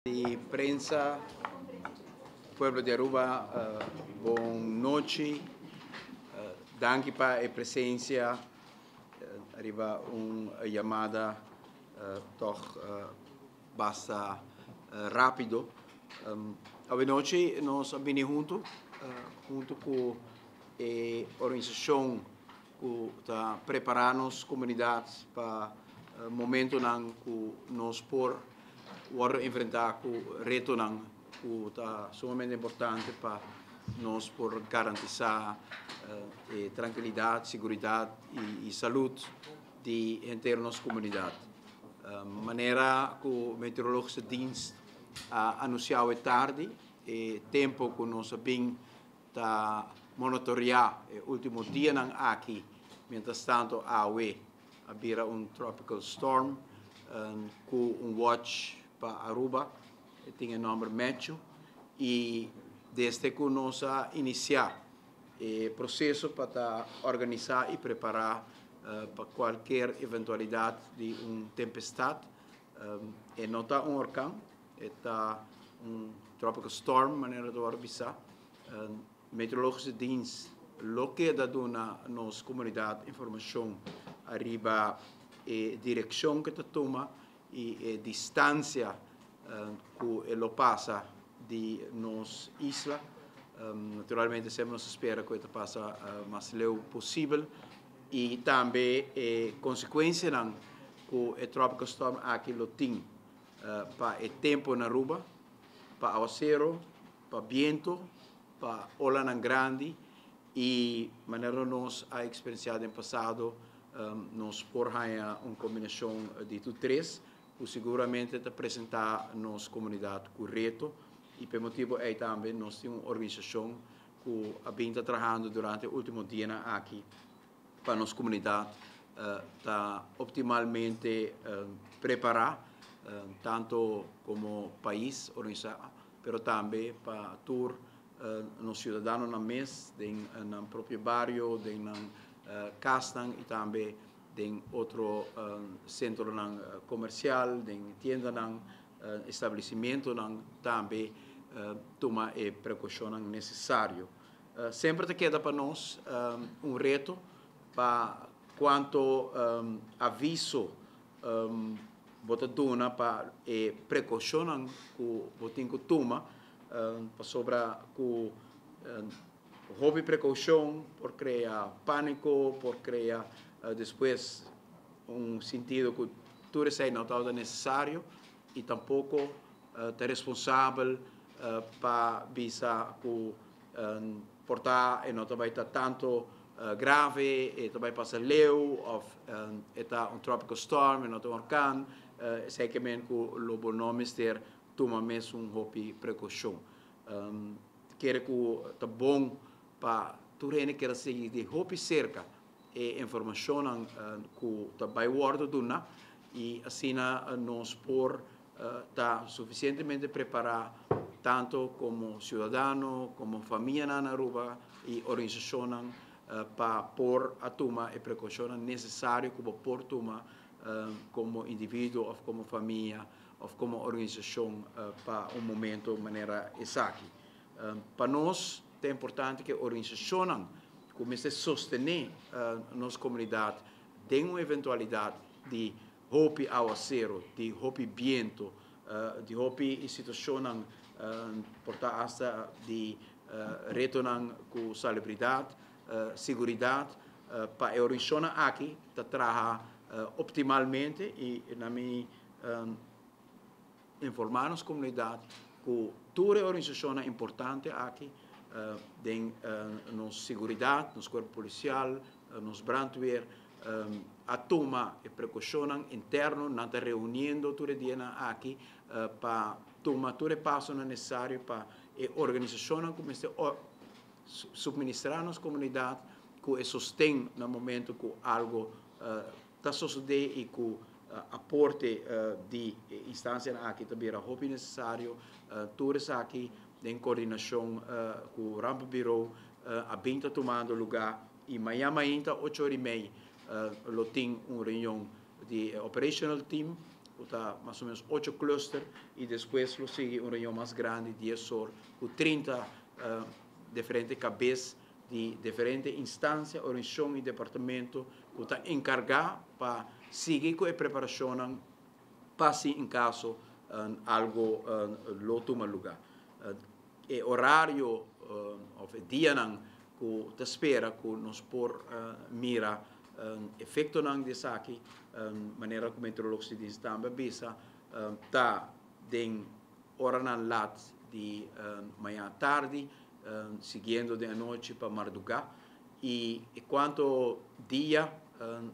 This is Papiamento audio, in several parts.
Di prensa, pueblo di Aruba, bon nochi. Danki pa e presencia riba un yamada toch basta rapido. Awenochi nos a bini hunto, hunto cu e organisacion cu ta prepara nos comunidad pa momentonan cu nos por wordo enfrenta cu retonan cu ta sumamente importante pa nos por garantisa e trankilidad, siguridad y salud di henter nos comunidad. Manera cu Meteorologische Dienst a anuncia awe tardi, e tempo cu nos a bin ta monitorea e ultimo dianan aki, mientras tanto awe a bira un tropical storm cu un watch pa Aruba, e tin e nomber Matthew, y desde cu nos a inicia e proceso pa ta organisa y prepara pa cualkier eventualidad di un tempestad. E no ta un orkan, e ta un tropical storm, manera ta wòrdu bisá. Meteorologische Dienst lo keda duna nos komunidat informashon ariba e direkshon ku e ta tuma i e distansia ku e lo pasa di nos isla. Naturalmente semper nos ta spera ku e ta pasa mas leu posibel i tambe e konsekuensianan ku e tropical storm aki lo tin pa e tempo na Aruba, pa awasero, pa biento, pa olanan grandi y manera nos a experiencia den pasado, nos por haya un combinacion di tur tres cu seguramente ta presenta nos comunidad cu reto y p'e motibo ey tambe nos tin un organisacion cu a bin ta trahando durante e ultimo dianan aki pa nos comunidad ta optimalmente prepara tanto como pais organisa pero tambe pa tur nos ciudadanonan mes den nan propio bario, den nan casnan y tambe den otro centronan comercial, den tiendanan, establecimentonan tambe tuma e precaucionnan necesario. Semper ta keda pa nos un reto pa cuanto aviso bo ta duna pa e precaucionnan cu bo tin cu tuma, pasobra cu hopi precaucion por crea panico, por crea despues un sintido cu tur esey no tabata necesario y tampoco ta responsabel pa bisa cu por ta e no ta bay ta tanto grave, e ta bay pasa leu of e ta un tropical storm, e no ta un orkan, esey ke men cu lo bo no mester tuma mesun hopi precaucion. Kere cu ta bon pa tur hende keda sigui di hopi cerca e informacionnan cu ta bay wordo duna y asina nos por ta suficientemente prepara tanto como ciudadano, como famianan na Aruba y organisacionnan pa por a tuma e precaucionnan necesario cu bo por tuma como individuo of como famia of como organisacion pa un momento manera esaki. Pa nos ta importante cu e organisacionnan cu mester sostene nos comunidad den un eventualidad di hopi awacero, di hopi biento, di hopi situacionnan, por ta hasta di retonan cu salubridad, siguridad, pa e organisacionnan aki ta traha optimalmente y na mi informa nos comunidad cu tur e organisacionnan importante aki den nos siguridad, nos cuerpo policial, nos brandweer, a tuma e precaucionnan interno, nan ta reuniendo tur e dianan aki pa tuma tur e pasonan necesario pa e organisacionnan cu mester suministra nos comunidad cu e sosten na momento cu algo ta sosode y cu aporte di e instancianan aki ta bira hopi necesario. Tur esaki den coordinacion cu Rampenbureau a bin ta tumando lugar y maña mainta ocho ora y mei lo tin un reunion di e operational team. ku ta mas o ménos ocho cluster i despues lo sigui un reunion mas grandi 10 or ku 30 diferente kabes di diferente instansia, organisashon i departamento ku ta enkargá pa sigui ku e preparashonnan pa si en kaso algu lo tuma lugá. E orario òf e dianan ku ta spera ku nos por mira efektonan di esaki, manera ku Meteorologische Dienst tambe a bisa, ta den oranan lat di mañana tardi, siguiendo den anochi pa mardugá. I kuantu dia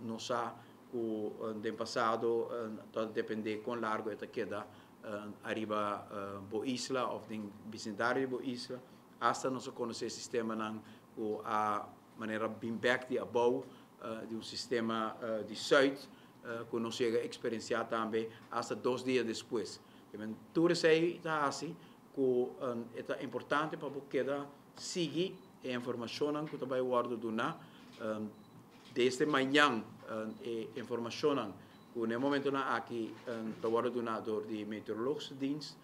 nos sa ku den pasado ta dependé kon largu e ta keda ariba bo isla òf den bisindario di bo isla. Asta nos a konosé sistemanan ku a manera bin bèk di abou di un sistema di sùit ku nos yega eksperensiá tambe asta 2 dia despues. Tur esei ta hasi ku e ta importante pa bo keda sigui e informashonnan ku ta bai wòrdu duná desde mañan. E informashonnan ku na e momentonan aki ta wòrdu duná dor di Meteorologische Dienst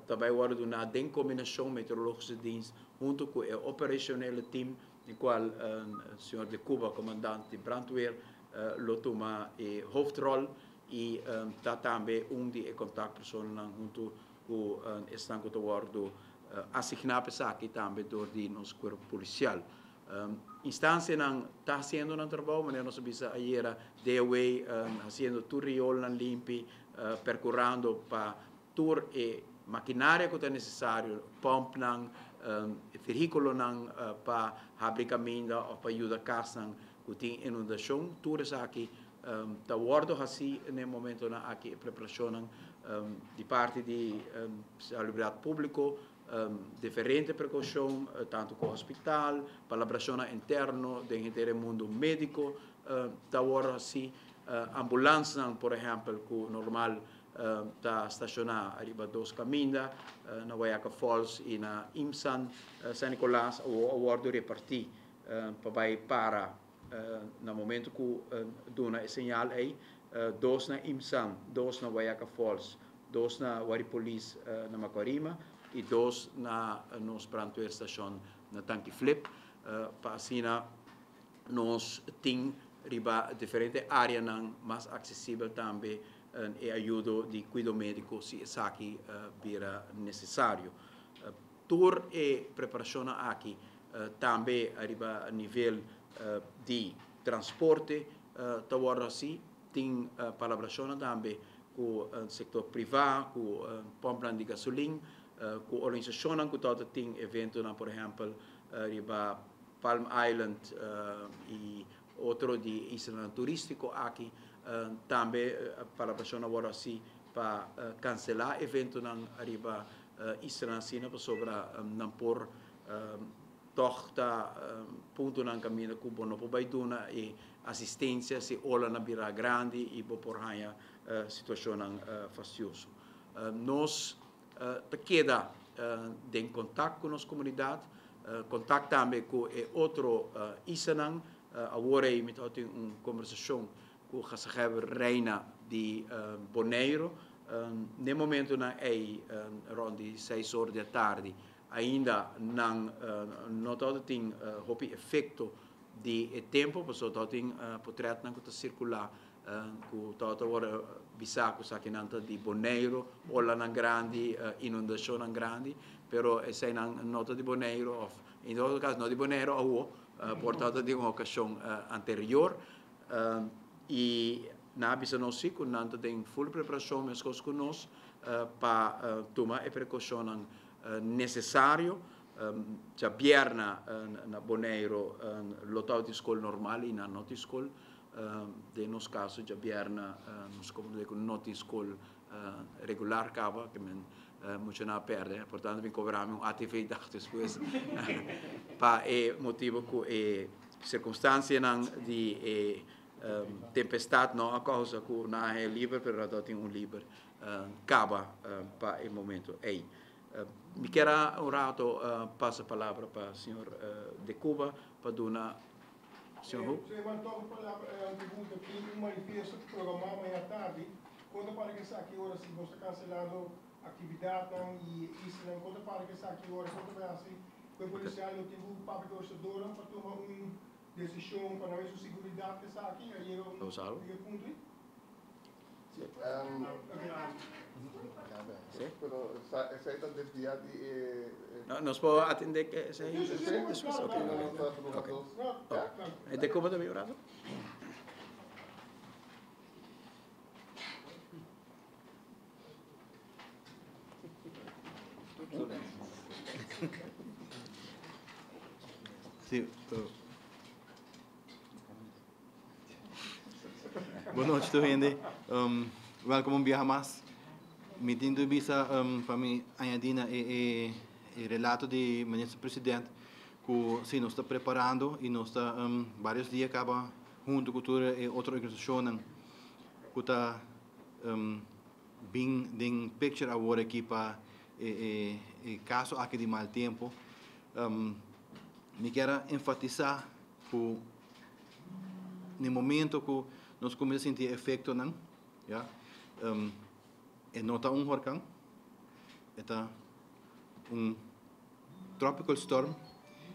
ta bai wòrdu duná den kombinashon Meteorologische Dienst huntu ku e operationele team, di kual señor De Cuba, komandant di brandweer, lo tuma e hoofdrol i ta tambe un di e kontaktpersonannan huntu ku esnan ku ta wòrdu asigná pa esaki tambe dor di nos kuerpo polisial. Instansianan ta hasiendo nan trabou, manera nos a bisa ayera, DOW hasiendo tur riolnan limpi, perkurando pa tur e makinaria ku ta nesesario, pòmpnan, vehíkulonan pa habri kaminda òf pa yuda kasnan ku tin inundashon, tur esaki ta wòrdu hasí na e momentonan aki. E preparashonnan di parti di salubridat públiko, diferente prekoushon, tantu ku hospital, palabrashonnan interno den henter e mundu médiko ta wòrdu hasí. Ambulansnan, por ehèmpel, ku normal ta stashoná riba dos kaminda, na Wayaca Falls i na Imsan San Nicolas, awor a wòrdu repartí pa bai para na momento ku duna e señal ei: dos na Imsan, dos na Wayaca Falls, dos na Waripolis na Macuarima i dos na nos brandweerstation na Tanki Flip, pa asina nos tin riba diferente áreanan mas aksesibel tambe e ayudo di kuido médiko si esaki bira nesesario. Tur e preparashonnan aki tambe riba nivel di transporte ta wòrdu hasí. Tin palabrashonnan tambe ku sektor privá, ku pòmpnan di gasolin, ku organisashonnan ku tabata tin eventonan, por ehèmpel riba Palm Island i otro di islanan turístiko aki. Tambe palabrashonnan wòrdu hasí pa kanselá eventonan riba islanan asina, pasobra nan por tòg ta puntonan kaminda ku bo no por bai duna e asistensia si olanan bira grandi i bo por haña situashonnan fastioso. Nos ta keda den kontak ku nos komunidat, kontak tambe ku e otro islanan. Awor ei mi tabata tin un kombersashon ku gezaghebber Reina di Boneiru. N'e momentonan ei, rònt di 6 or di atardi, ainda nan no tabata tin hopi efekto di e tempu, pasobra tabatin potrètnan ku ta sirkulá ku tabata wòrdu bisá ku esakinan ta di Boneiru, olanan grandi, inundashonnan grandi, pero eseinan no ta di Boneiru òf en todo kaso no di Boneiru awor, por tabata di un okashon anterior. I nan a bisa nos si ku nan ta den ful preparashon meskos ku nos pa tuma e prekoushonnan nesesario. Djabièrnè na Boneiru lo tabatin skol normal i nan no tin skol. Den nos kaso djabièrnè nos komprondé ku no tin skol regular kaba, ke men muchanan a pèrdè. Por tanto bin kobrá mi un ATV dag despues pa e motibu ku e sirkunstansianan di e tempestat no a kousa ku nan a haña liber, pero nan tabatin un liber kaba pa e momento ei. Mi kier a un rato pasa palabra pa señor De Cuba pa duna señor Hoek. Señor, toch palabra, pregunta. Tin un manifiesto programá mañana tardi. Kon ta para ku esaki ora si boso ta kanselando aktividatnan i islanan? Kon ta para ku esaki ora? Kon ta bai hasi ku e polisial lo tin ku papia ku orsadornan pa tuma un desishon pa nan su seguridat ku esaki? A yega un e punto ei? Sí. Pero esei ta desviá di e. No, nos por atendé esei despues? Sí, Ok. sí. Ok. Ok. De como también un rato? Sí. Bon nochi, tur hende. Welkom un biaha mas. Mi tin di bisa pa mi añadi na e relato di minister president ku si nos ta preparando i nos ta varios dia kaba hunto ku tur e otro organisashonnan ku ta bin den picture awor aki pa e kaso aki di mal tempu. Mi kier a enfatisá ku na e momento ku nos kuminsá sinti e efektonan, ya, e no ta un horkan, e ta un tropical storm,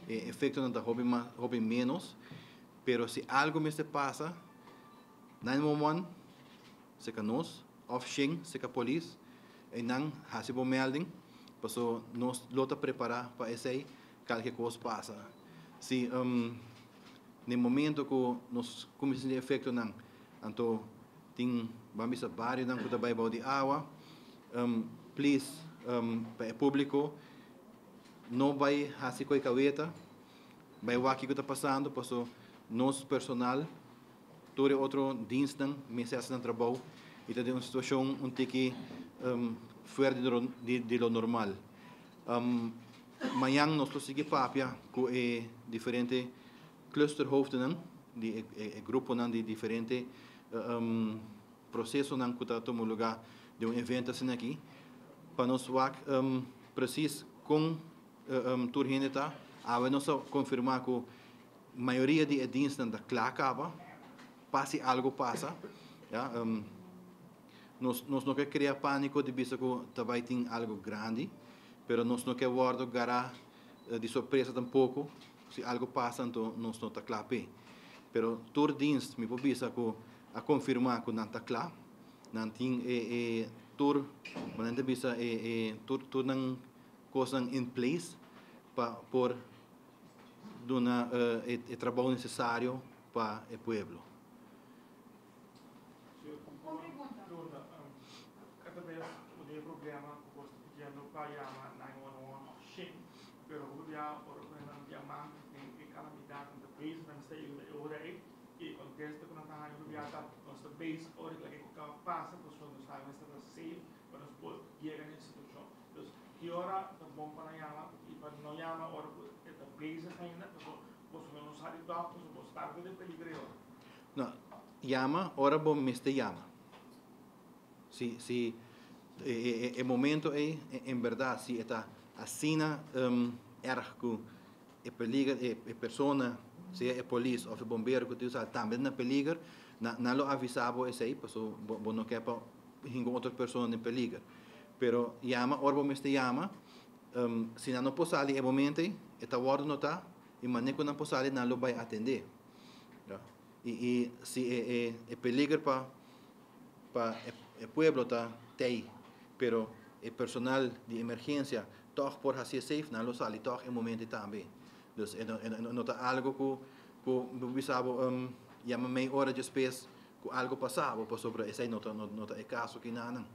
e efektonan ta hopi mas, hopi ménos, pero si algu mester pasa, 911 seka nos, òf shen seka polis, einan hasi bo melding, paso nos lo ta prepará pa esei kalke kos pasa. Si na e momento ku nos kuminsá sinti e efektonan, anto tin ban bisa barionan ku ta bai bou di awa, please pa e públiko no bai hasi koe kaweta, bai wak kiko ta pasando, paso nos personal, tur e otro dienstnan mester hasi nan trabou i ta den un situashon un tiki fuera di lo normal. Mañan nos lo sigui papia ku e diferente clusterhoofdennan di e gruponan di diferente prosesonan ku ta tuma lugá den un evento asina aki pa nos wak presis kon tur hende ta. Awe nos a konfirmá ku mayoria di e dienstnan ta kla kaba pa si algu pasa. Ya, nos nos no ke krea pániko di bisa ku ta bai tin algu grandi, pero nos no ke wòrdu gará di sorpresa tampoko. Si algu pasa anto nos no ta kla p'e. Pero tur dienst mi por bisa ku a konfirmá ku nan ta kla. Nan tin e e tur, nan ta bisa e e tur tur nan kosnan in place pa por duna e trabou nesesario pa e pueblo. Un pregunta. Kada bes ku tin problema ku bo ta pidiendo pa yama 911 òf shen, pero hopi bia ora ku nan yama den e kalamidat nan ta bezig nan mester yuda e ora ei i e kontesta ku nan ta haña hopi bia ta nos ta bezig ora ku loke kaba pasa pasobra nos sabi mester ta safe pa nos por yega na e situashon. Dus ki ora ta bon pa nan yama i pa no yama ora ku e ta bezig ainda pasobra boso lo no sa di tòg pasobra bo sta den peligro e ora. No, yama ora bo mester yama. Si, si e, e, e momento ei, en berdad, si e ta asina erg ku e peliger, e persona, sea e polis of e bombero ku ta usa tambe ta na peliger, nan, nan lo avisa bo esei, paso bo, bo no ke pa ningun otro persona den peliger. Pero yama ora bo mester yama, si nan no por sali e momento ei, e ta wòrdu notá i manera ku nan por sali nan lo bai atendé. I i si e e e peliger pa pa e e pueblo ta tei, pero e personal di emergensia tòg por hasié safe, nan lo sali tòg e momento ei tambe. Dus e no e no ta algu ku ku bo bisa bo yama mei ora djespes ku algu pasa bo pasobra esei no ta no ta e kaso ki nanan.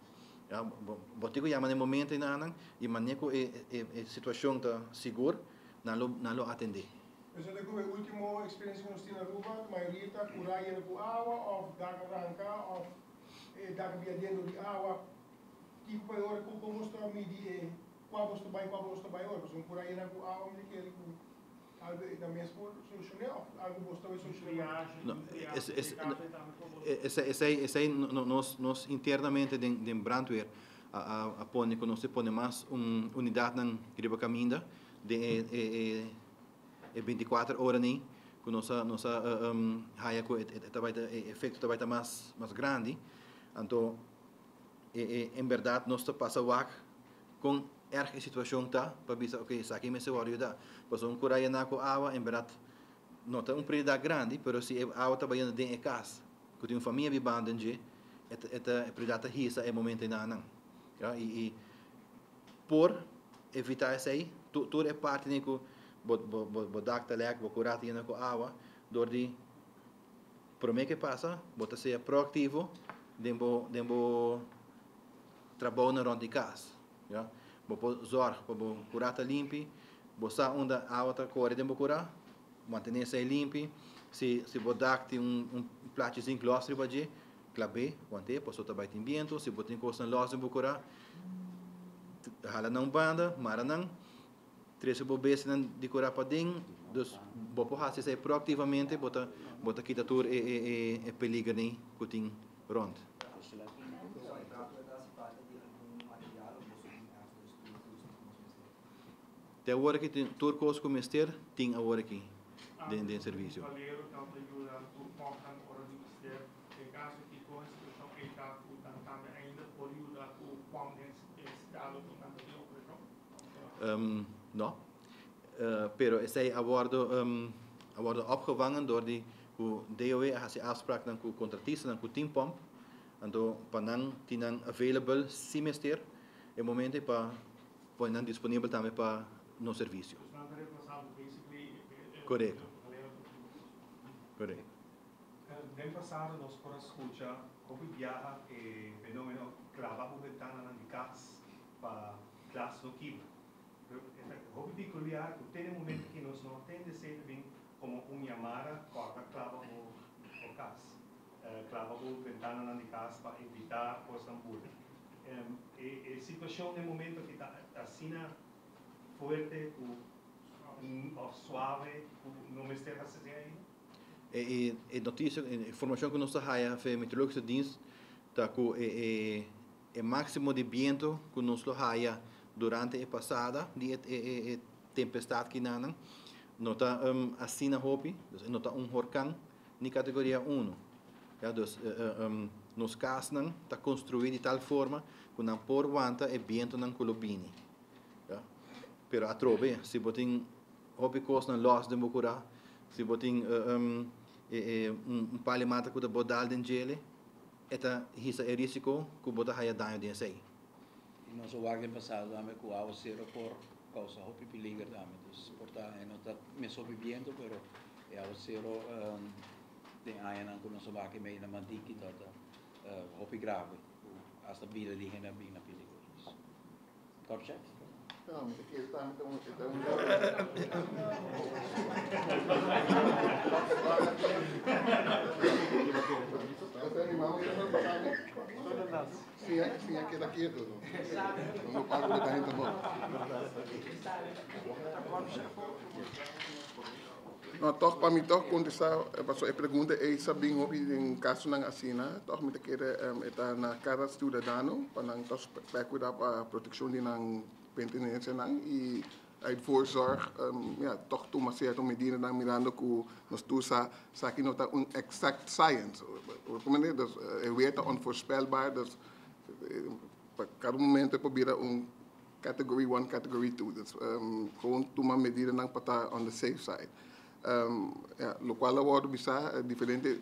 Ya bo bo tin ku yama na e momento ei nanan i manera ku e e e situashon ta sigur nan lo nan lo atendé. Pensando ku e último eksperensia ku nos tin na Aruba, mayoria ta kurá yena ku awa òf dak a ranka òf e dak a bia dentro di awa. Kiko pa e ora ku kon nos ta midi e kua bos ta bai kua bos ta bai ora? Pasobra un kurá yena ku awa mi ta kere ku algu e nan mes por solushoné òf algu bos ta bai solushoné? No, esei esei nos nos internamente den den brandweer a a pone ku nos ta pone mas un unidatnan riba kaminda den e e e bintikuater ora ni ku nos a nos a haya ku e ta bai ta e efekto ta bai ta mas mas grandi anto En berdad nos ta pasa wak con erg e situacion ta pa bisa ok, esaki mester worde yuda. Pasobra un cura yena cu awa en berdad no ta un prioridad grandi, pero si e awa ta bayendo den e cas cu tin un famia bibando den dje, e ta e ta e prioridad ta hisa e momento enanan. Ya, y y por evita esey tur tur e partinan cu bo bo bo dak ta lek, bo cura ta yena cu awa door di Prome ke pasa, bo ta sea proaktivo den bo den bo trabounan rònt di kas, ya. Bo por zòrg pa bo kurá ta limpi, bo sa unda awa ta kore den bo kurá, mantené esei limpi. Si si bo dak tin un un plachi zink lòs riba dje, klab'é, want'é, pasobra ta bai tin bientu. Si bo tin kosnan lòs den bo kurá, hala nan un banda, mara nan. Trese bo bestianan di kura paden, dus bo por hasi esei proaktivamente, bo ta bo ta kita tur e e e peligernan ku tin rònt. Te awor aki tin tur kos ku mester tin awor aki den den servisio. No. Pero esei a wordo a wordo opgevangen door di ku DOW a hasi afspraaknan ku kontratistanan ku tin pòmp, anto pa nan tin nan available si mester e momento ei pa pone nan disponibel tambe pa nos servisio. Korekto. Korekto. Den pasado nos por a skucha hopi biaha e fenomeno klaba ku bentananan di kas pa glas no kibra. Pero e ta hopi peculiar cu te den momento aki nos no a tende esey ta bin como un yamada corda claba bo bo cas, claba bo ventananan di cas pa evita cosnan bula. E e situacion den momento aki ta asina fuerte cu of suave cu no mester haci esey ainda? E e e noticia, e informacion cu nos ta haya via Meteorologische Dienst ta cu e e E máksimo di bientu ku nos lo haya durante e pasada di e tempestat kinanan no ta asina hopi, dus e no ta un horkan ni kategoria uno. Ya, dus nos kasnan ta konstruí di tal forma ku nan por wanta e bientunan ku lo bini. Ya. Pero atrobe, si bo tin hopi kosnan lòs den bo kurá, si bo tin un pali mata ku ta bo dal den djele, E ta hisa e risiko ku bo ta haya daño den esei. I nos a wak den pasado tambe ku awasero por kousa hopi peliger tambe. Dus por ta e no ta mes hopi biento pero e awasero den añanan ku nos a wak e mei na Mandiki tabata hopi grave ku asta bida di hende a bin na peliger. Dus Korpschef? No, mi ta kere tambe ta un e ta un Siña siña keda kieto no. No pago ku ta henter bo. No, tòg pa mi tòg kontestá pasobra e pregunta ei sa bin hopi den kasonan asina. Tòg mi ta kere e ta na kada siudadano pa nan tòg pèkuda pa protekshon di nan pertinensianan i uit voorzorg ya tòg tuma sierto medidanan mirando ku nos tur sa esaki no ta un exact science. Dus e weer ta onvoorspelbaar dus pa kada momento e por bira un Category one, category two. Dus gewoon tuma medidanan pa ta on the safe side. Ja, locual a wordo bisa, diferente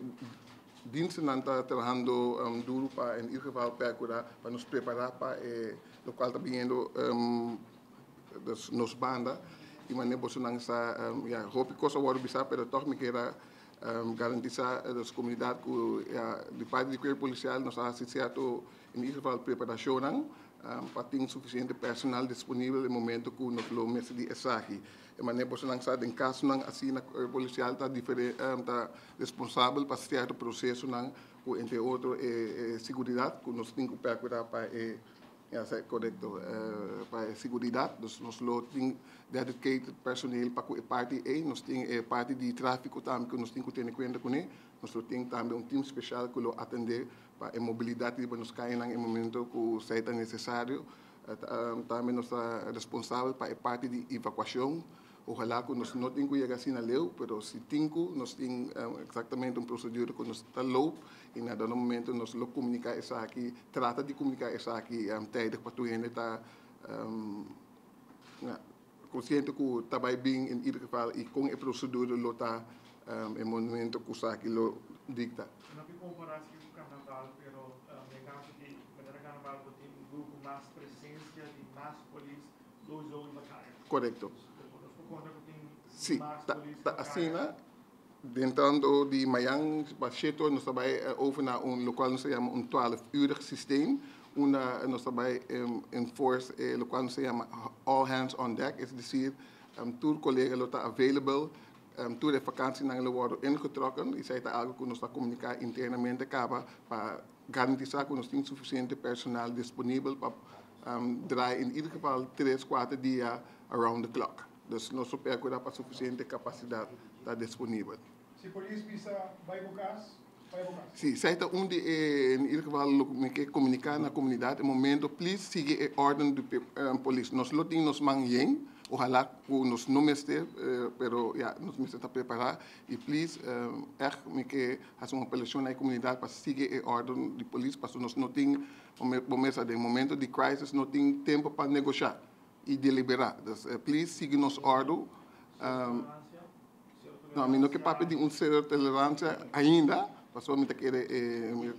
dienstennan ta trahando duro pa in ieder geval percura pa nos prepara pa e locual ta biniendo dus nos banda. Y manera bosonan sa, ja, hopi cos a wordo bisa, pero toch mi kier a garantisa nos comunidad cu ja, di parti di Cuerpo Policial nos a haci cierto in ieder geval preparacionnan pa tin sufisiente personal disponibel e momento ku nos lo mester di esaki. E manera bosonan sa den kasonan asina ku e polisial ta ta responsabel pa sierto prosesonan ku entre otro e seguridat ku nos tin ku perkurá pa e ya sa korekto pa e seguridat. Dus nos lo tin dedicated personeel pa ku e parti ei. Nos tin e parti di trafiko tambe ku nos tin ku tene kuenta kuné. Nos lo tin tambe un team spesial ku lo atendé Pa e mobilidat riba nos kayanan e momento ku esei ta nesesario. Tambe nos ta responsabel pa e parti di evakuashon. Ojalá ku nos no tin ku yega asina leu, pero si tin ku, nos tin eksaktamente un prosedura ku nos ta loop i na dado momento nos lo komuniká esaki, trata di komuniká esaki tijdig pa tur hende ta konsiente ku ta bai bin in ieder geval i kon e prosedura lo ta e momento ku esaki lo dikta. No ke kompará esaki ku karnaval, pero den kaso di manera karnaval bo tin un grupo mas presensia di mas polis sowieso riba kaya. Korekto. Si, ta ta asina. Den tanto di mayan pa shete ora nos ta bai over na un lokual nos ta yama un twaalf urig systeem, unda nos ta bai enforce e lokual nos ta yama all hands on deck, es decir, tur kolega lo ta available, tur e vakansinan lo wòrdu ingetrokken, esei ta algu ku nos ta komuniká internamente kaba pa garantisa ku nos tin sufisiente personal disponibel pa draai in ieder geval tres, kuater dia around the clock. Dus nos lo percura pa sufisiente kapasidat ta disponibel. Si polis bisa bai bo kas, bai bo kas. Si, esei ta un di e, in ieder geval lo mi ke komuniká na komunidat e momento, please sigui e orden di polis. Nos lo tin nos man yen, ojalá ku nos no mester, pero ya, nos mester ta prepará i please ègt mi ke hasi un apelashon na e komunidat pa sigui e orden di polis pasobra nos no tin bo mesa den momento di crisis no tin tempo pa negoshá i deliberá. Dus please sigui nos ordu. No, mi no ke papia di un sero toleransia ainda pasobra mi ta kere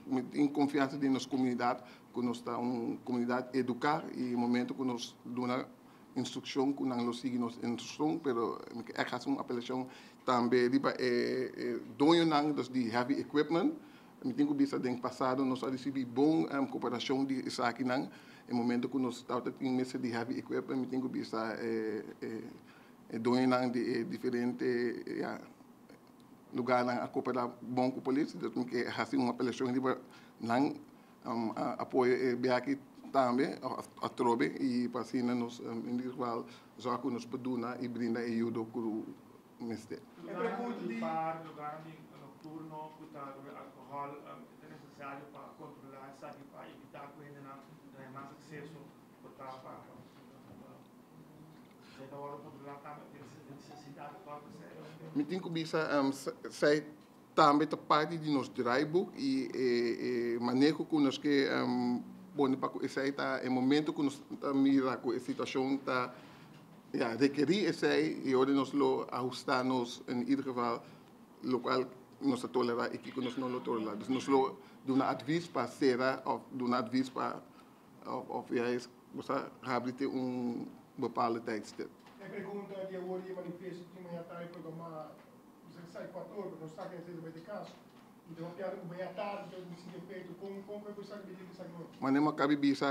mi tin konfiansa den nos komunidat ku nos ta un komunidat eduká i momento ku nos duna instrukshon ku nan lo sigui nos instrukshon pero mi ke ègt hasi un apelashon tambe riba e doñonan dus di heavy equipment mi tin ku bisa den pasado nos a risibí bon koperashon di esakinan e momento ku nos tabata tin mester di heavy equipment mi tin ku bisa e doñonan di e diferente ya lugarnan a koperá bon ku polis dus mi ke hasi un apelashon riba nan. Apoyo e biaha tambe atrobe y pa asina nos in ieder geval zorg cu nos por duna y brinda e yudo cu mester. E pregunta di. Bar, lugarnan di nocturno cu ta bebe alcohol, ta necesario pa controla esaki pa evita cu hendenan ta haya mas acceso por ta pa esey ta wordo controla tambe tin necesidad pa esey. Mi tin cu bisa esey Tambe ta parti di nos draaiboek y e maneho cu nos ke pone pa cu esey ta e momento cu nos ta mira cu e situacion ta ya rekeri esey y ora nos lo ahusta nos en ieder geval locual nos ta tolera y kico nos no lo tolera. Dus nos lo duna advies pa cera of duna advies pa of ya es bo sa habri te un bepaalde tijdstip. E pregunta di awor di e manifesto tin mañana tardi programa. Bisa ki sai kuator, pero nos sa ke esei ta bai den kaso. Mi ta papiando ku maña tardi ta mi sinti efekto. Kon kon ku e por sa ki bini esaki no? Manera mi a kabi bisa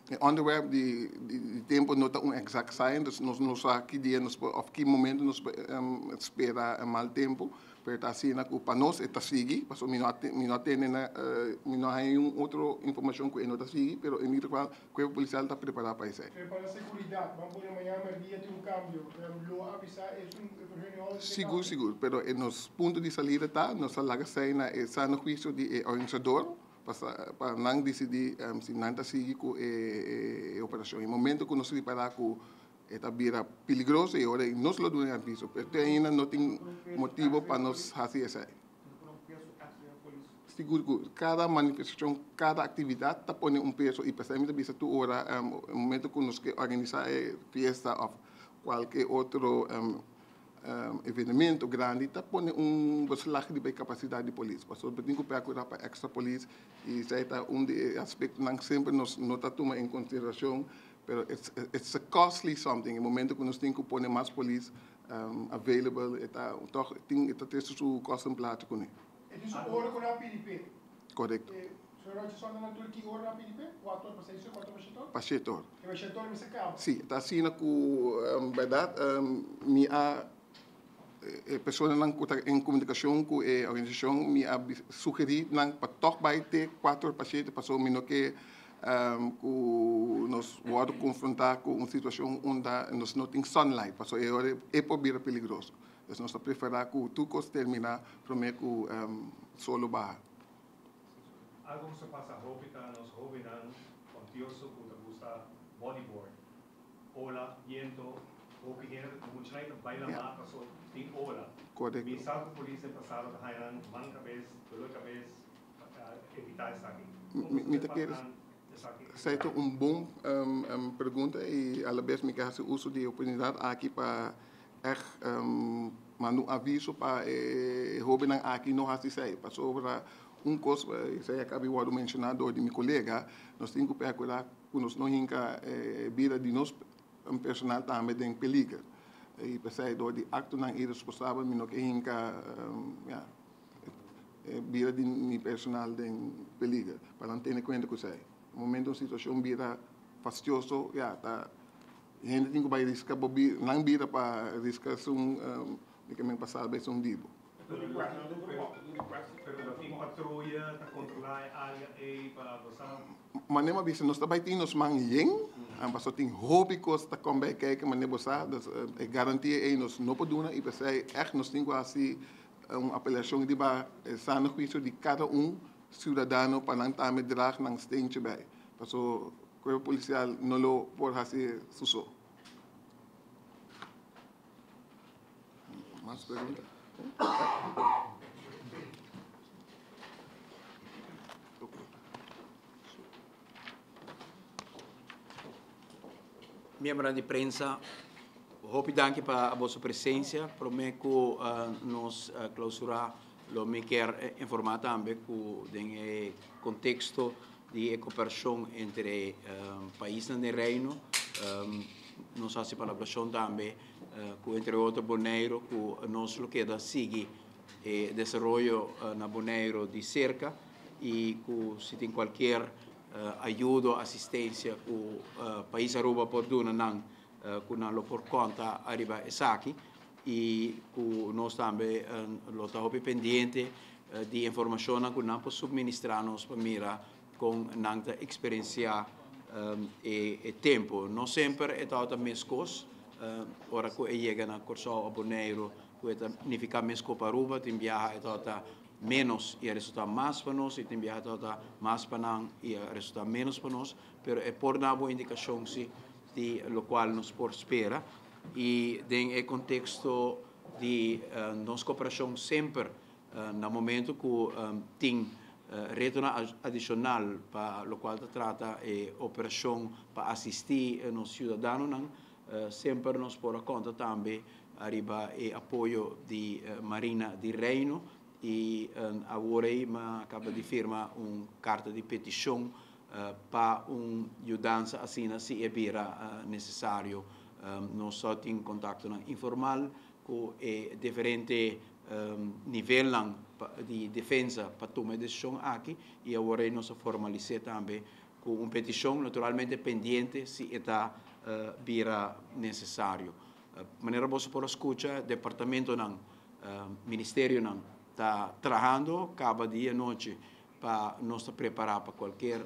e onderwerp di di tempo no ta un exact science, dus nos no sa ki dia nos por of ki momento nos por spera mal tempo. Pero ta asina ku pa nos e ta sigui, pasobra mi no a mi no a tende na mi no a haña niun otro informashon ku e no ta sigui, pero en ieder geval Kuerpo Polisial ta prepará pa esei. Pero pa nan seguridat, ban pone mañana merdia tin un kambio, lo avisá esun e vergunning houder di e Sigur, kambio? sigur, pero e nos punto di salida ta nos ta laga esei na e sano huisio di e organisador pa sa pa nan disidí si nan ta sigui ku e operashon. E momento ku nos ripará ku E ta bira peligroso y ora nos lo duna e aviso, pero te ainda no tin motibo pa nos haci esey. Sigur cu cada manifestacion, cada actividad ta pone un peso y pesey mi ta bisa tur ora e momento cu nos ke organisa e fiesta of cualke otro evenemento grandi ta pone un beslag riba e capacidad di polis, pasobra bo tin cu percura pa extra polis y esey ta un di e aspectonan semper nos no ta tuma en consideracion. Pero it's it's a costly something, e momento ku nos tin ku pone mas polis available e ta tòg tin e ta trese su kostenplaatje kuné. E tin su ora ku nan a pidi p'e. Korekto. E señor Rogerson ta na tur ki ora nan a pidi p'e? Kuater pa seis or, kuater pa shete or? Pa shete or. E pa shete or mester kaba. Si, ta asina ku bèrdat mi a e personanan ku ta en komunikashon ku e organisashon mi a sugerí nan pa tòg bai te kuater pa shete pasobra mi no ke ku nos wòrdu konfrontá ku un situashon unda nos no tin sunlight pasobra e ora e por bira peligroso. Pues nos ta preferá ku tur kos terminá promé ku sol lo baha. Algo ku sa pasa hopi ta nos hóbennan kontioso ku ta gusta bodyboard. Ola, biento, hopi hende, muchanan ta bai lamá paso tin ola. Korekto. Mi sa ku polis den pasado ta haña nan man kabes, dolor kabes pa evitá esaki. Kon Mi boso mi ta ta kere prepará esaki? Esei ta un bon pregunta i alabes mi ke hasi uso di e oportunidat aki pa ègt manda un aviso pa e hóbennan aki no hasi esei. Pasobra un kos, esei a kaba di wòrdu menshoná dor di mi kolega, nos tin ku perkurá ku nos no hinka e bida di nos personal tambe den peliger. I p'esei dor di aktonan iresponsabel mi no ke hinka ya e bida di mi personal den peliger. Pa nan tene kuenta ku esei. Momento un situashon bira fastioso ya ta hende tin ku bai riska bo nan bida pa riska esun di ke men pa salba esun bibu. Pero no tin patruya ta controla e area ey pa bo sa? Mane mi a bisa nos ta bai tin nos man yen, pasobra tin hopi kos ta kom bai kijk mane bo sa, dus e garantia ey nos no por duna y p'esey echt nos tin ku hasi un apelashon riba e sano huisio di kada un ciudadano pa nan tambe draag nan steentje bij, pasobra cuerpo policial no lo por hasi su so. Mas pregunta? Miembronan di prensa, hopi danki pa boso presencia. Prome cu nos clausura lo mi kier informa tambe cu den e contexto di e cooperacion entre paisnan den Reino nos haci palabracion tambe cu entre otro Boneiro cu nos lo keda sigui e desaroyo na Boneiro di cerca y cu si tin cualkier ayudo, asistencia cu pais Aruba por duna nan cu nan lo por conta ariba esaki y cu nos tambe lo ta hopi pendiente di informacionnan cu nan por subministra nos pa mira con nan ta experiencia e tempo. No semper e tabata mescos ora cu e yega na Corsou of Boneiru cu e ta nifica mescos pa Aruba, tin biaha e tabata menos y a resulta mas pa nos y tin biaha e tabata mas pa nan y a resulta menos pa nos, pero e por dabo un indicacion si di locual nos por spera y den e contexto di nos cooperacion semper na momento cu tin retonan adicional pa locual ta trata e operacion pa asisti nos ciudadanonan, semper nos por a conta tambe ariba e apoyo di Marina di Reino y awor ey mi a caba di firma un carta di peticion pa un yudansa asina si e bira necesario. Nos ta tin contactonan informal cu e diferente nivelnan di defensa pa tuma e decision aki y awor ey nos a formalis'é tambe cu un peticion, naturalmente pendiente si e ta bira necesario. Manera boso por a scucha, departamentonan, ministerionan ta trahando caba dia y nochi pa nos ta prepara pa cualkier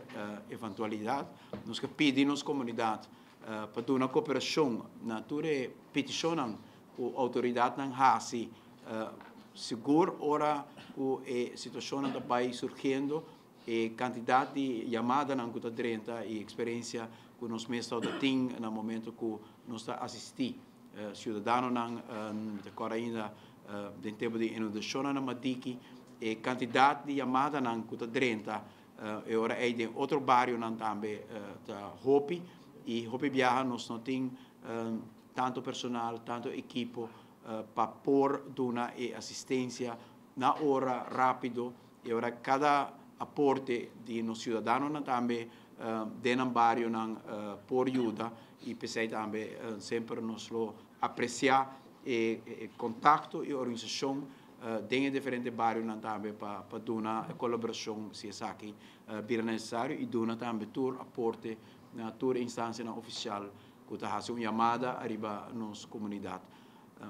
eventualidad. Nos ke pidi nos comunidad pa duna cooperacion na tur e peticionnan cu autoridadnan haci, sigur ora cu e situacionnan ta bay surgiendo, e cantidad di yamadanan cu ta drenta y experiencia cu nos mes ta tin na momento cu nos ta asisti ciudadanonan. Mi ta acorda ainda den tempo di inundacionnan na Madiki, e cantidad di yamadanan cu ta drenta e ora ey den otro barionan tambe ta hopi y hopi biaha nos no tin tanto personal, tanto ekipo pa por duna e asistencia na ora rapido y ora cada aporte di nos ciudadanonan tambe den nan barionan por yuda y p'esey tambe semper nos lo aprecia e contacto y organisacion den e diferente barionan tambe pa duna e colaboracion si esaki bira necesario y duna tambe tur aporte na tur e instancianan oficial cu ta haci un yamada ariba nos comunidad.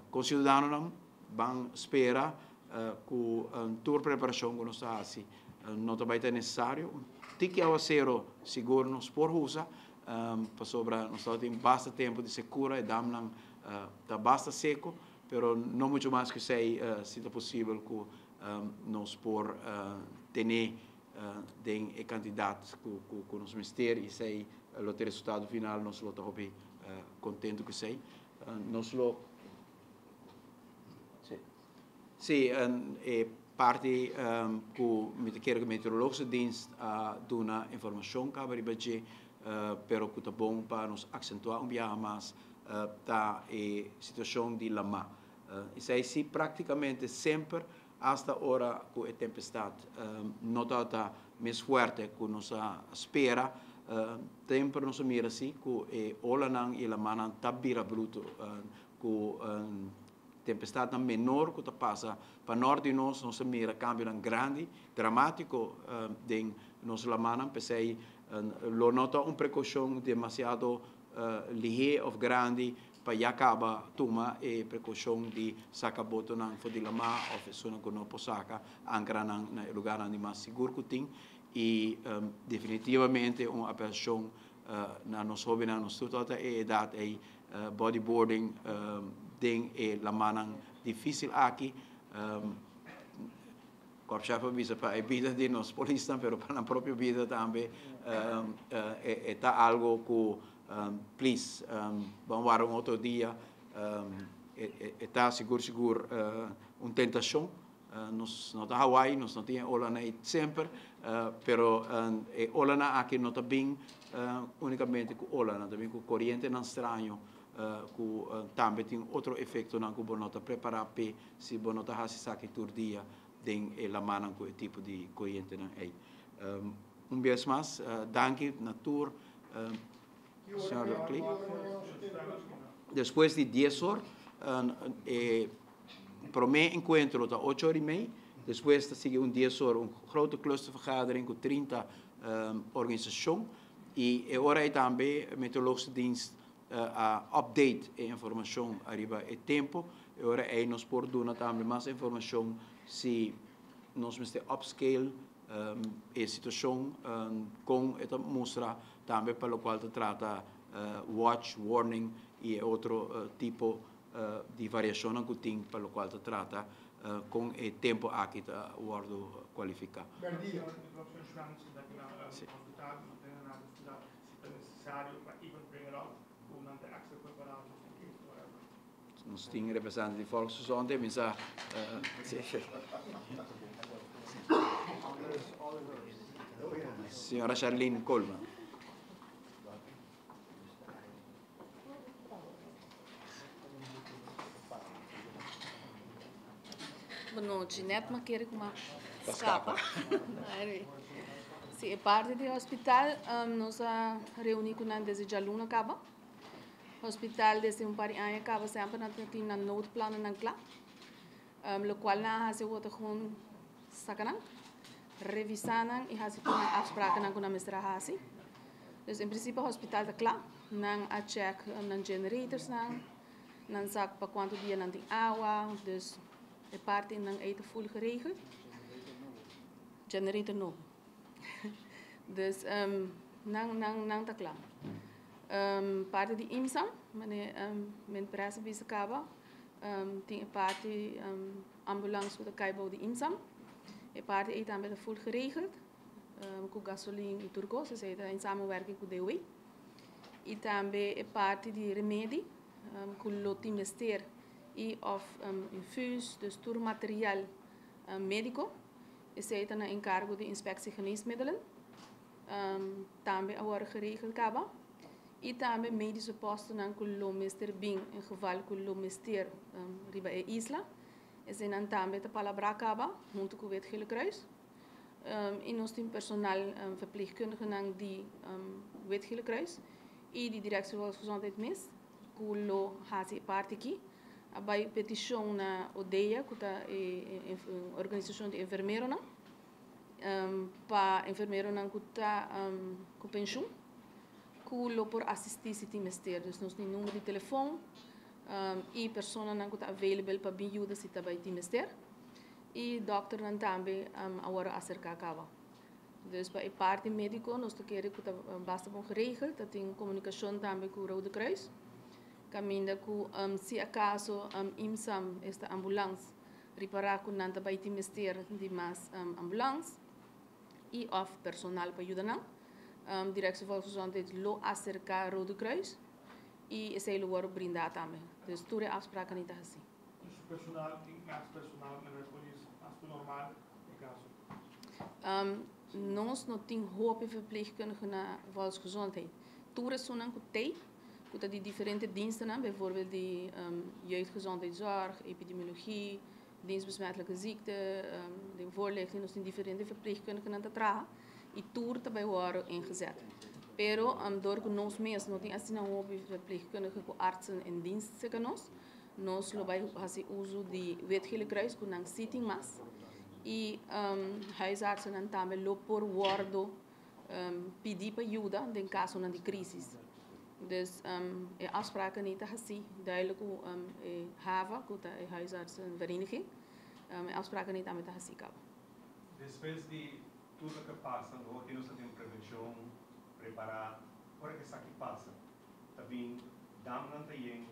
Conciudadanonan ban spera cu tur preparacion cu nos ta haci no ta bay ta necesario. Un tiki awacero sigur nos por usa pasobra nos tabatin basta tempo di secura, e damnan ta basta seco, pero no mucho mas cu esey si ta posibel cu nos por tene den e cantidad cu nos mester y esey. lo ta e resultado final, nos lo ta hopi contento cu esey. Nos lo Sí. Sí, e parti cu mi ta kere cu Meteorologische Dienst a duna informacion caba riba dje, pero cu ta bon pa nos accentua un biaha mas, ta e situacion di lama. Esey si practicamente semper hasta ora cu e tempestad no tabata mes fuerte cu nos a spera, semper nos a mira si cu e olanan y e lamanan ta bira bruto, cu tempestadnan menor cu ta pasa pa nort di nos, nos a mira cambionan grandi, dramatico den nos lamanan. P'esey lo no ta un precaucion demasiado lihe of grandi pa ya caba tuma e precaucion di saca botonan for di lama of esunnan cu no por saca, ancra nan na e lugarnan di mas sigur cu tin. Y definitivamente un apelacion na nos hobennan, nos tur tabata e edad ey, bodyboarding den e lamanan dificil aki. Korpschef a bisa pa e bida di nos polisnan, pero pa nan propio bida tambe e ta algo cu please ban wara un otro dia. E ta sigur sigur un tentacion. Nos no ta Hawaii, nos no tin e olanan ei semper, pero e olanan aki no ta bin unicamente cu ola, nan ta bin cu corientenan straño cu tambe tin otro efectonan cu bo no ta prepara p'e si bo no ta haci esaki tur dia den e lamanan cu e tipo di corientenan ei. Un bes mas, danki na tur. Señor Lockley. Despues di dies or, e prome encuentro ta ocho or y mei, despues ta sigui un dies or un grote clustervergadering cu 30 organisacion y e ora ei tambe Meteorologische Dienst a update e informacion ariba e tempo. E ora ei nos por duna tambe mas informacion si nos mester upscale e situacion con e ta mustra tambe pa locual ta trata watch, warning y e otro tipo di variacionnan cu tin pa locual ta trata con e tempo aki ta wordo cualifica. Nos tin representante di Volksgezondheid, mi sa. Señora Charlene Coleman. Bon nochi, net ma kere ku ma skapa. Si, e parti di hospital, nos a reuni ku nan desde djaluna kaba. Hospital desde un par di aña caba semper nan ta tin nan noodplannan cla. Locual nan a haci awor ta gewoon saca nan, revisa nan y haci tur nan afsprakennan cu nan mester a haci. Dus en principio hospital ta cla. Nan a check nan generatorsnan, nan sa pa cuanto dia nan tin awa, dus e partinan ey ta full geregeld. Generator nobo. Dus nan nan nan ta kla. Parti di IMSA, mane men pres a bisa kaba, tin e parti ambulans ku ta kai bou di IMSA. E parti ei tambe ta full geregeld ku gasolin i tur kos, esei ta in samenwerking ku DOW. I tambe e parti di remedi ku lo tin mester i òf infuus, dus tur material médiko. Esei ta na enkargo di Inspectie Geneesmiddelen. Tambe a wòrdu geregeld kaba. I tambe medische postonan ku lo mester bin en geval ku lo mester riba e isla. Eseinan tambe ta palabrá kaba huntu ku Wit Gele Kruis. I nos tin personal verpleegkundigenan di Wit Gele Kruis i di Directie Volksgezondheid mes ku lo hasi e parti aki. A bai petishon na ODEA ku ta e organisashon di enfermeronan pa enfermeronan ku ta ku penshun ku lo por asistí si tin mester. Dus nos tin number di telefon i personanan ku ta available pa bin yuda si ta bai tin mester. I dòkternan tambe a wòrdu aserká kaba. Dus pa e parti médiko nos ta kere ku ta basta bon geregeld, ta tin komunikashon tambe ku Rode Kruis. Kaminda ku si akaso IMSAM, esta ambulans, ripará ku nan ta bai tin mester di mas ambulans i òf personal pa yuda nan, Directie Volksgezondheid lo aserká Rode Kruis i esei lo wòrdu brindá tambe. Dus tur e afspraken ta asina. Dus personal, tin mas personal na polis mas ku normal den kaso? Nos no tin hopi verpleegkundigen na Volksgezondheid. Tur esunnan ku tei, ku ta di diferente diensten, bijvoorbeeld di jeugdgezondheidszorg, epidemiologie, dienst besmettelijke ziekte, de voorlichting, nos tin diferente verpleegkundigen ta traha i tur ta bai worden ingezet. Pero door ku nos mes no tin asina hopi verpleegkundigen ku artsen in dienst serka nos, nos lo bai hasi uso di Wit Gele Kruis ku nan sí tin mas i huisartsen tambe lo por wordo pidi pa yuda den kaso di crisis. Dus e afspraken ta asina, duidelijk ku e HAVA, ku ta e huisartsenvereniging, e afspraken tambe ta asina kaba. Despues di tur loke a pasa, ku nos tin prevenshon, prepará, ora ku esaki pasa, tambe damnan ta yen,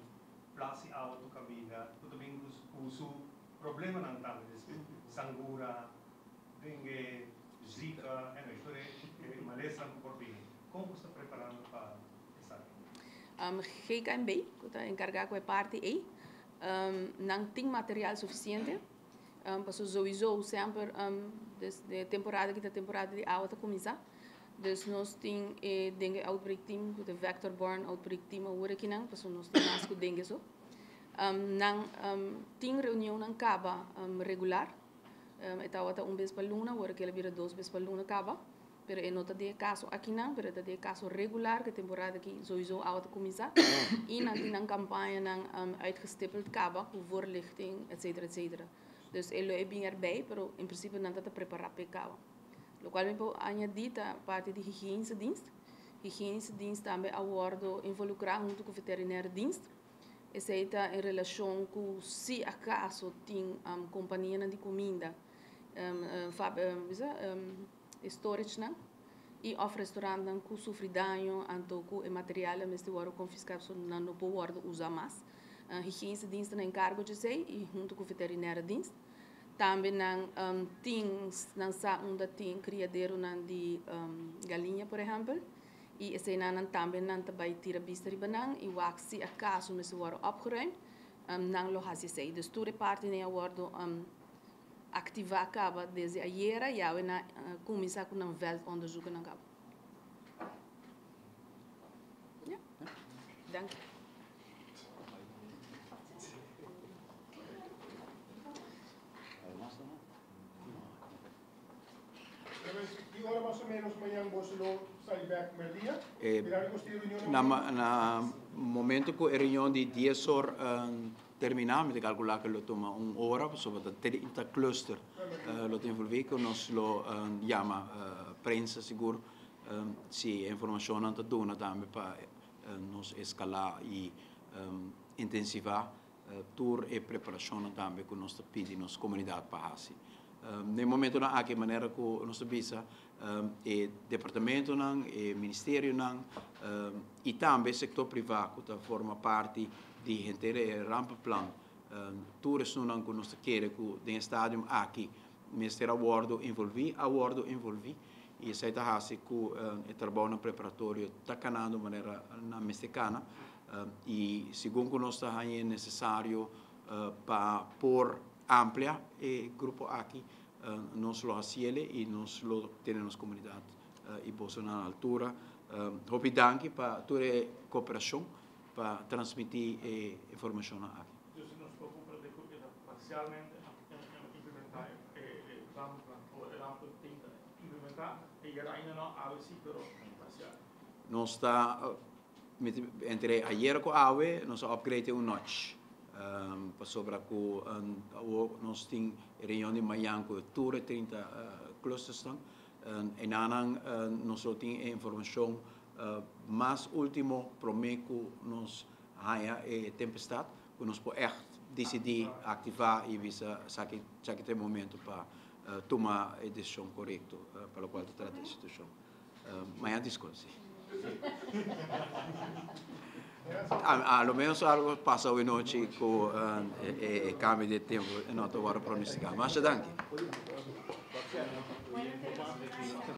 plas di awa kaminda, tur tambe ku su problemanan tambe, despues sangura, dengue, zika, en tur e malesa por bin. Kon bo ta preparando pa esaki? GKMB, ku ta enkargá ku e parti ei, nan tin material sufisiente. Paso sowieso semper dus e temporada ku ta temporada di awa ta kuminsá. Dus nos tin e dengue outbreak team, ku e vector-borne outbreak team awor aki nan, paso nos tin mas ku dengue so. Nan tin reunion nan kaba regular. E tabata un bes pa luna, awor ku el a bira 2 bes pa luna kaba. Pero e no ta den kaso aki nan, pero ta den kaso regular, ku temporada aki sowieso awa ta kuminsá. I nan tin nan kampaña nan uitgestippeld kaba, ku voorlichting, etc. etc. Dus e lo e bin erbij, pero in principe nan ta prepará pa kaba. Lokual mi por añadí ta parti di hygiënische dienst. Hygiënische dienst tambe a wòrdu involukrá huntu ku veterinaire dienst. Esei ta en relashon ku si akaso tin kompania di kuminda, storage nan, i of restaurant nan ku sufri daño, anto ku e material mester wòrdu konfiská, so nan no por wòrdu usa mas. Hygiënische dienst na enkargo di esei i huntu ku veterinaire dienst. Tambe nan tin nan sa unda tin kriadero nan di galiña, por ehèmpel. I esei nan tambe nan ta bai tira bista riba nan i wak si akaso mester wòrdu opgeruimd, nan lo hasi esei. Dus tur e parti nan a wòrdu aktivá kaba desde ayera, ya we na kuminsá ku nan veldonderzoeken nan kaba. Ja, dank je. Además, no? Ki ora mas o ménos mañan boso lo sali bèk mèrdia? Mirando ku tin reunion Na momento ku e reunion di 10 or terminá, mi ta kalkulá ku lo tuma un ora, pasobra ta 30 cluster lo ta envolví, ku nos lo yama prensa sigur, si informashon ta duna tambe pa nos eskalá i intensivá tur e preparashon tambe ku nos ta pidi nos komunidat pa hasi. Na momento nan aki manera ku nos bisa e departamento nan, e ministerio nan i tambe sektor privá ku ta forma parti di henter e rampenplan, tur esnan ku nos kere ku den stadium aki mester a wòrdu envolví, a wòrdu envolví i esei ta hasi ku e trabou preparatorio ta kanando manera nan mester kana i segun ku nos ta haña nesesario pa por amplia e grupo aki, nos lo hasié i nos lo tene nos komunidat i boso na altura. Hopi danki pa tur e kooperashon pa transmití e informashon aki. Dus nos por komprondé ku parsialmente implementá e rampenplan, e rampenteam implementá, i ainda no ABC, pero parsial. Nos ta entre ayera ku awe, nos a upgrade un notch. Pasobra ku nos tin reunion di mañan ku tur 30 clusters dan. I nan nos tin informashon mas último promé ku nos haya e tempestat, ku nos por echt disidí aktivá i bisa esaki esaki ta e momento pa tuma e desishon korekto pa lokual ta trata e situashon. Mañan disco, sí. A lo menos algo pasa awe nochi ku e kambio di tempu no ta wòrdu pronostiká. Masha danki.